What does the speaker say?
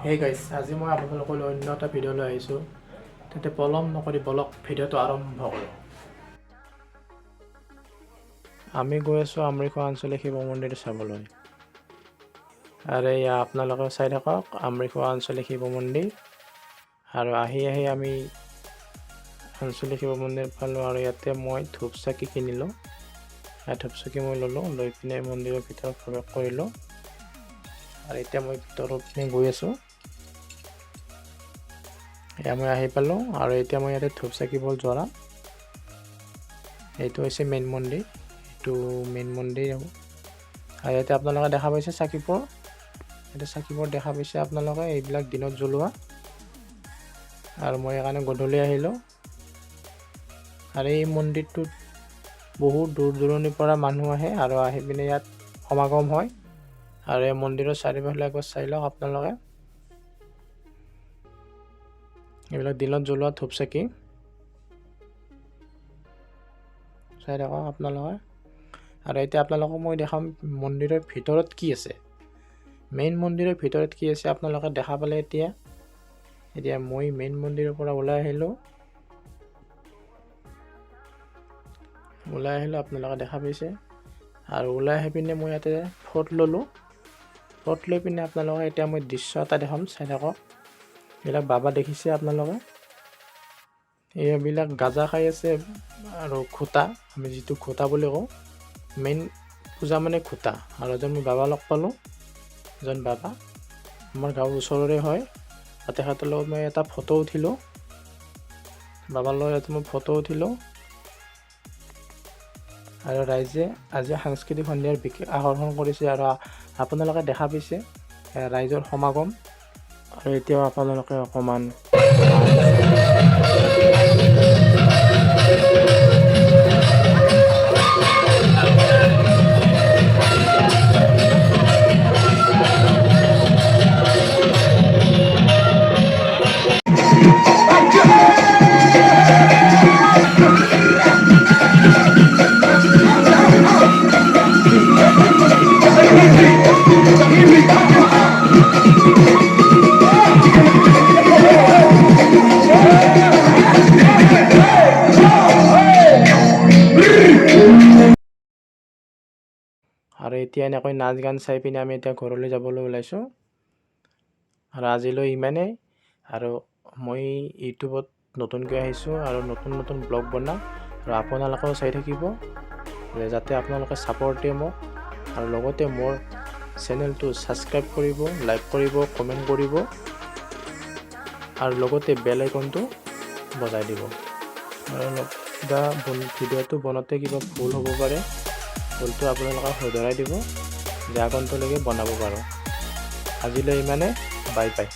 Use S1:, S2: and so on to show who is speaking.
S1: হে গাইছ, আজি মই আপোনালোকলৈ অন্য এটা ভিডিঅ' লৈ আহিছোঁ। তেন্তে পলম নকৰি বলক, ভিডিঅ'টো আৰম্ভ কৰোঁ। আমি গৈ আছোঁ আমৰিখোৱা আঞ্চলিক শিৱ মন্দিৰ চাবলৈ। আৰু এয়া আপোনালোকে চাই থাকক আমৰিখোৱা আঞ্চলিক শিৱ মন্দিৰ। আৰু আহি আহি আমি আঞ্চলিক শিৱ মন্দিৰ পালোঁ আৰু ইয়াতে মই ধূপ চাকি কিনিলোঁ। ধূপ চাকি মই ল'লোঁ, লৈ পিনে মন্দিৰৰ ভিতৰত প্ৰৱেশ কৰিলোঁ। আৰু এতিয়া মই ভিতৰৰ পিনে গৈ আছোঁ। এয়া মই আহি পালোঁ আৰু এতিয়া মই ইয়াতে ধূপ চাকিবোৰ জ্বলাম। এইটো হৈছে মেইন মন্দিৰ, এইটো মেইন মন্দিৰ হ'ব। আৰু ইয়াতে আপোনালোকে দেখা পাইছে চাকিবোৰ, ইয়াতে চাকিবোৰ দেখা পাইছে আপোনালোকে, এইবিলাক দিনত জ্বলোৱা। আৰু মই সেইকাৰণে গধূলি আহিলোঁ। আৰু এই মন্দিৰটোত বহুত দূৰ দূৰণিৰ পৰা মানুহ আহে আৰু আহি পিনে ইয়াত সমাগম হয়। আৰু এই মন্দিৰৰ চাৰিওফালে একবাৰ চাই লওক আপোনালোকে। এইবিলাক দিনত জ্বলোৱা ধূপ চাকি চাই থাকক আপোনালোকে। আৰু এতিয়া আপোনালোকক মই দেখাম মন্দিৰৰ ভিতৰত কি আছে, মেইন মন্দিৰৰ ভিতৰত কি আছে আপোনালোকে দেখা পালে। এতিয়া এতিয়া মই মেইন মন্দিৰৰ পৰা ওলাই আহিলোঁ, ওলাই আহিলোঁ, আপোনালোকে দেখা পাইছে। আৰু ওলাই আহি পিনে মই ইয়াতে ফটো ল'লোঁ। ফটো লৈ পিনে আপোনালোকে এতিয়া মই দৃশ্য এটা দেখাম, চাই থাকক। এইবিলাক বাবা দেখিছে আপোনালোকে, এইবিলাক গাজা খাই আছে। আৰু খুটা, আমি যিটো খুটা বুলি কওঁ, মেইন পূজা মানে খুটা। আৰু এজন মই বাবা লগ পালোঁ, এজন বাবা আমাৰ গাঁৱৰ ওচৰৰে হয়। আৰু তেখেতৰ লগত মই এটা ফটো উঠিলোঁ, বাবাৰ লগত ইয়াতে মই ফটো উঠিলোঁ। আৰু ৰাইজে আজি সাংস্কৃতিক সন্ধিয়াৰ বিশেষ আকৰ্ষণ কৰিছে আৰু আপোনালোকে দেখা পাইছে ৰাইজৰ সমাগম। আৰু এতিয়াও আপোনালোকে অকণমান আৰু এতিয়া এনেকৈ নাচ গান চাই পিনে আমি এতিয়া ঘৰলৈ যাবলৈ ওলাইছোঁ। আৰু আজিলৈ ইমানেই। আৰু মই ইউটিউবত নতুনকৈ আহিছোঁ আৰু নতুন নতুন ব্লগ বনাম আৰু আপোনালোকেও চাই থাকিব, যাতে আপোনালোকে ছাপৰ্ট দিয়ে মোক। আৰু লগতে মোৰ চেনেলটো ছাবস্ক্ৰাইব কৰিব, লাইক কৰিব, কমেণ্ট কৰিব আৰু লগতে বেল আইকনটো বজাই দিব। আৰু কিবা ভিডিঅ'টো বনাওঁতে কিবা ভুল হ'ব পাৰে, ভুলটো আপোনালোকে শুধৰাই দিব, যে আগন্তুলৈকে বনাব পাৰোঁ। আজিলৈ ইমানে, বাই বাই।